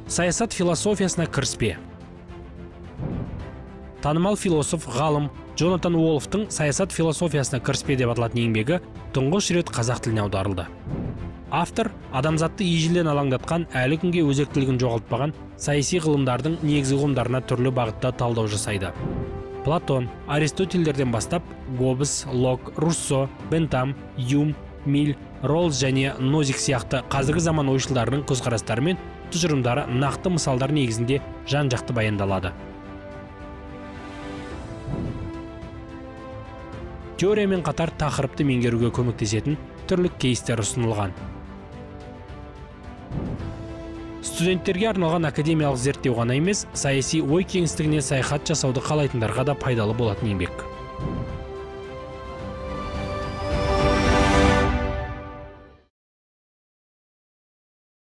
Саясат философиясына кіріспе. Танымал философ, ғалым Джонатан Уолфтың «Саясат философиясына кіріспе» деп аталатын еңбегі тұңғыш рет қазақ тіліне аударылды. Автор адамзатты ежелден алаңдатқан, әлі күнге өзектілігін жоғалтпаған саяси ғылымдардың негізгі ұғымдарына түрлі бағытта талдау жасайды. Платон, Аристотельдерден бастап Гоббс, Лок, Руссо, Бентам, Юм, Миль, Роллс және Нозик сияқты қазіргі заман ойшылдарының көзқарастары мен тұжырымдары нақты мысалдар негізінде жан-жақты баяндалады. Теориямен қатар тақырыпты меңгеруге көмектесетін түрлі кейстер ұсынылған. Студенттерге арналған академиялық зерттеу ғана емес, саяси ой кеңістігіне саяхат жасауды қалайтындарға да пайдалы болатын еңбек.